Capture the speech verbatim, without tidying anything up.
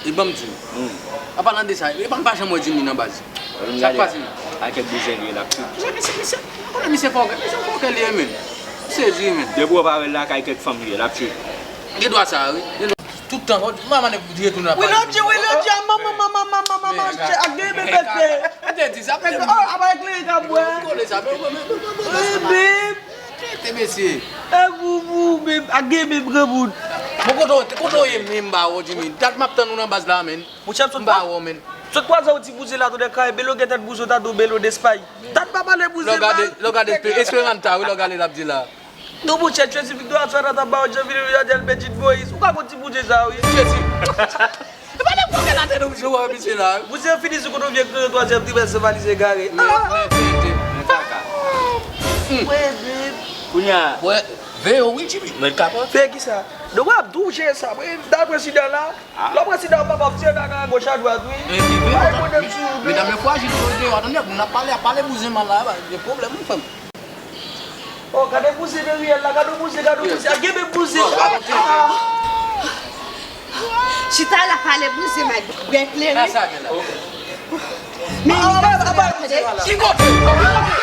E ban m di w. An palan de sa, e pa m pa janm wè Jimmy nan baz. Sa k pase menm? Ak kèk bouzen li ye l ap swiv. Misye, misye, misye, mwen konnen misye fòkè, misye fòkè li ye menm. M sezi menm. Depi w pa wè l lakay kèk fanm li ye l ap swiv. Gen dwa sa wi. Gen dwa. Tout tan, manman nèg di retounen ap pale. Wi, Lodji, wi, Lodji, manman, manman, manman, manman, ak gen bebe fè. M te di sa, m te di. Oh, apa eklere ka bwè. Kole sa, men, men, men, men, men, men. Te mesye. E boubou, men, ak gen men granmoun. Bon, kote w, kote w ye menm, m ba wè w, Jimmy. Dat m ap tann ou nan baz la, menm. Monchè, m sot M ba wè w, menm. Sot kwaze yon ti bouzen la, tonton Kay, Belo gen tèt bouzen, w ta di w Belo Despay. Dat m pa pale bouzen mal. Lè w gade, lè w gade Espe-, Esperanta, wi, lè w gade l ap di la. Non, monchè, Tracy Victor, Aswara t ap ba w Jean Philippe Jardel, Bedjine Moïse. Ou ka konn ti bouzen sa, wi. Tracy. E pa de pwoblèm la, tande w, je wè misye la. Bouzen fini sou kote w vye kreye twazyèm trimès, se valiz egare. Men, men, men, men, kaka. Mwen, men. Kounye a. Mwen, veye w, wi, Jimmy. Mwen kapot. Veye kisa? Non, mwen ap di w jere sa. Mwen, dapre sida la, lè w pran sida, w pa p ap tire kaka a goch a dwat, wi. Epi, veye w, medam yo frajil, yo deyò, tande, moun ap pale, ap pale bouzen mal la, gen pwoblèm, wi, frè m. Oh, gade bouzen nan riyèl la, gade bouzen, gade bouzen, a gen men bouzen. Chita la pale bouzen mal, bwè kleren. Sa sa gen la? Men, ki kote?